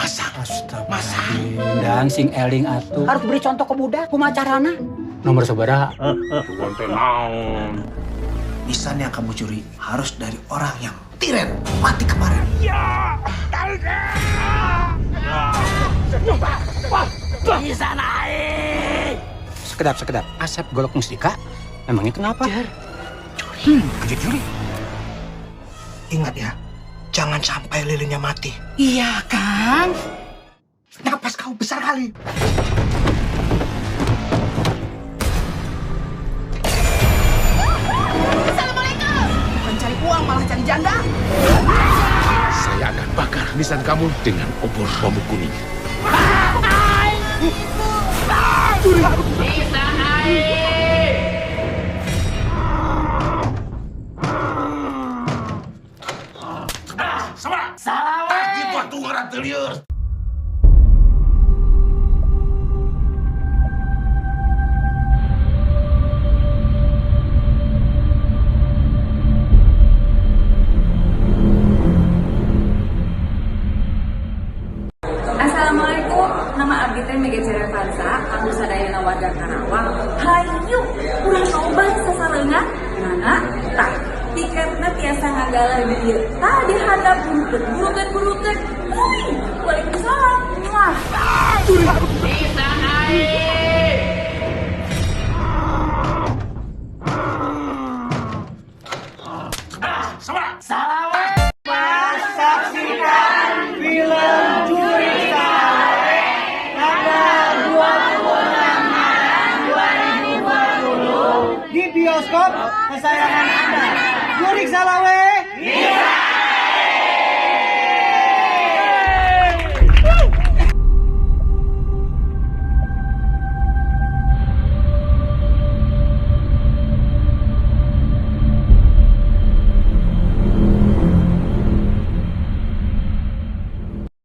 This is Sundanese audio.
Masang. Astagfirullahaladzim. Dan sing eling atuh. Harus beri contoh ke budak, kumaha carana? Nomor sabaraha? Sugan teh naon? Nisan yang kamu curi harus dari orang yang tiren mati kemarin. Sekedap, sekedap. Asep golok mustika. Memangnya kenapa? Curi. Curi. Ingat ya, jangan sampai lilinnya mati. Iya, Kang. Napas kau besar kali. Assalamualaikum. Bukan cari uang malah cari janda. Saya akan bakar nisan kamu dengan obor bambu kuning. Sama. Salah. Gitu atuh ngaran teu lieur. Assalamualaikum, nama abdi teh Mega Cerevansa, aku sadayana warga Karawang. Hayu, urang nobar sasarengan. Nah, tah, tiketna tiasa ngagalah di dieu. Tah di handap burukeun, burukeun, burukeun. Uy, waalaikumsalam. Muah. Sama. Saksikan film Curi Sale tanggal 26 Maret 2020 di bioskop kesayangan.